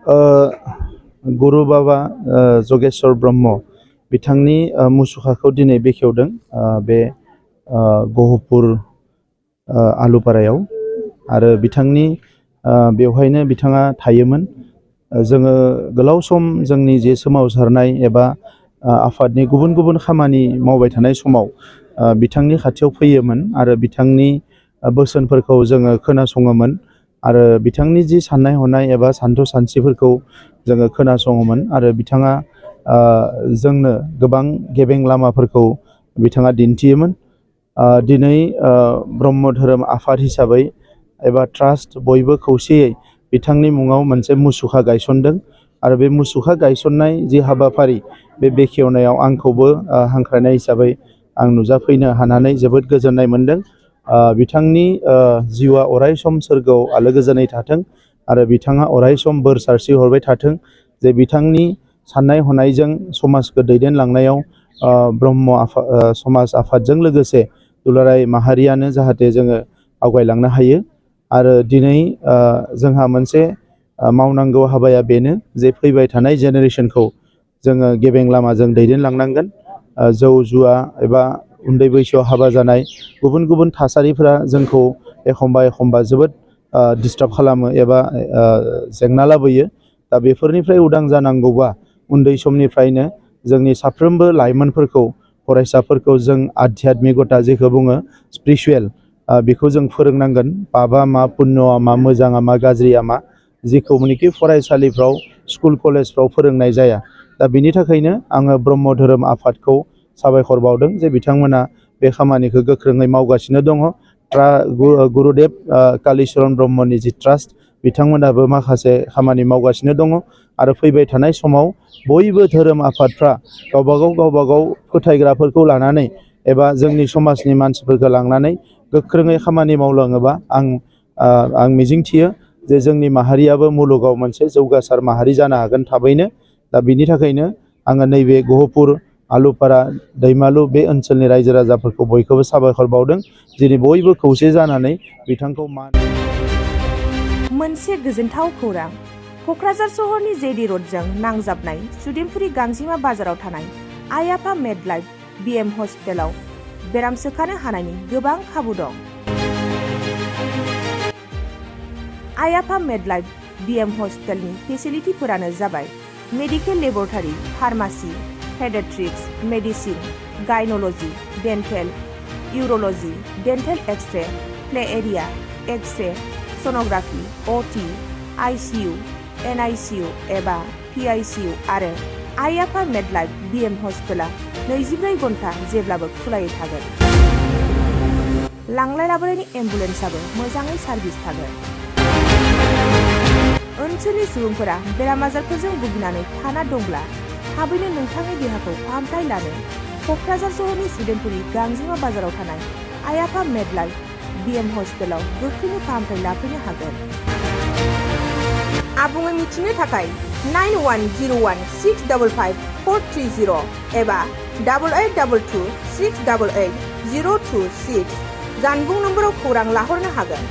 गुरु बाबा जगेश्वर ब्रह्म बिथांनि मुसुखाखौ दिनै बेखेवदों बे गहपुर आलुपारायाव आरो बिथांनि बेवहायनो बिथाङा थायोमोन। जोङो गोलाव सम जोंनि जे सोमावसारनाय एबा आफादनि गुबुन गुबुन खामानि मावबाय थानाय समाव बिथांनि खाथियाव फैयोमोन आरो बिथांनि बोसोनफोरखौ जोङो खोनासङोमोन आरो बिथांनि जि साननाय हनाय एबा सानथौ सानस्रिफोरखौ जोङो खोनासङोमोन आरो बिथाङा जोंनो गोबां गेबें लामाफोरखौ बिथाङा दिन्थियोमोन। दिनै ब्रह्म धोरोम आफाद हिसाबै एबा ट्रास्ट बयबो खौसेयै बिथांनि मुङाव मोनसे मुसुखा गायसनदों आरो बे मुसुखा गायसननाय जि हाबाफारि बे बेखेवनायाव आंखौबो हांख्रायनाय हिसाबै आं नुजाफैनो हानानै जोबोद गोजोननाय मोनदों। बिथांनि जिउआ अरायसम सोरगोआव आलो गोजोनै थाथों आरो बिथाङा अरायसम बोर सारस्रि हरबाय थाथों जे बिथांनि साननाय हनायजों समाजखौ दैदेनलांनायाव ब्रह्म समाज आफादजों लोगोसे दुलाराय माहारियानो जाहाथे जोङो आवगायलांनो हायो। आरो दिनै जोंहा मोनसे मावनांगौ हाबाया बेनो जे फैबाय थानाय जेनेरेसनखौ जोङो गेबें लामाजों दैदेनलांनांगोन। जौ जुवा एबा उन्दै बैसोआव हाबा जानाय गुबुन गुबुन थासारिफोरा जोंखौ एखमबा जोबोद डिस्टार्ब खालामो एबा जेंना लाबोयो। दा बेफोरनिफ्राय उदां जानांगौबा उन्दै समनिफ्रायनो जोंनि साफ्रोमबो लाइमोनफोरखौ फरायसाफोरखौ जों आध्यात्मिकता जेखौ बुङो स्पिरिचुवेल बेखौ जों फोरोंनांगोन। पापा मा पुण्यआ मा मोजाङा मा गाज्रिया मा जेखौनिखि फरायसालिफ्राव स्कुल कलेजफ्राव फोरोंनाय जाया। दा बिनि थाखायनो आङो ब्रह्म धोरोम आफादखौ साबायखर बावदों जे बिथांमोना बे खामानिखौ गोख्रोङै मावगासिनो दङ। गुरुदेब कालिचरन ब्रह्मनि जि ट्रास्ट बिथांमोनाबो माखासे खामानि मावगासिनो दङ आरो फैबाय थानाय समाव बयबो धोरोम आफादफ्रा गावबागाव फोथायग्राफोरखौ लानानै एबा जोंनि समाजनि मानसिफोरखौ लांनानै गोख्रोङै खामानि मावलाङोबा आं मिजिंथियो जे जोंनि माहारियाबो मुलुगाव मोनसे जौगासार माहारि जानो हागोन थाबैनो। दा बिनि थाखायनो आङो नैबे गहपुर आलुपारा दैमालु बे ओनसोलनि रायजो राजाफोरखौ बयखौबो साबायखर बावदों दिनै बयबो खौसे जानानै बिथांखौ मान। मोनसे गोजोनथाव खौरां। क'क्राझार सहरनि जेडि रडजों नांजाबनाय सुदेमपुरि गांजिमा बाजाराव थानाय आइ आफा मेडलाइफ बिएम हस्पिटालाव बेराम सोखानो हानायनि गोबां खाबु दं। आइ आफा मेडलाइफ बिएम हस्पिटालनि फेसिलिटिफोरानो जाबाय medical laboratory, pharmacy, paediatrics, medicine, gynaecology, dental, urology, dental x-ray, play area, x-ray, sonography, OT, ICU, NICU एबा पिआइसिइउ आरो आइ आफा मेडलाइफ बिएम हस्पिटाला 24 घन्टा जेब्लाबो खुलायै थागोन। लांलाय लाबोलायनि एम्बुलेन्सआबो मोजाङै सार्भिस थागोन। ओनसोलनि सुबुंफोरा बेराम आजारफोरजों भुगिनानै थाना दंब्ला थाबैनो नोंथांनि देहाखौ फाहामथाय लानो क'क्राझार सहरनि सुदेमपुरि गांजिमा बाजाराव थानाय आइ आफा मेडलाइफ बिएम हस्पिटालाव गोख्रैनो फाहामथाय लाफैनो हागोन। आबुङै मिथिनो थाखाय 9101655430 एबा 8822688026 जानबुं नम्बराव खौरां लाहरनो हागोन।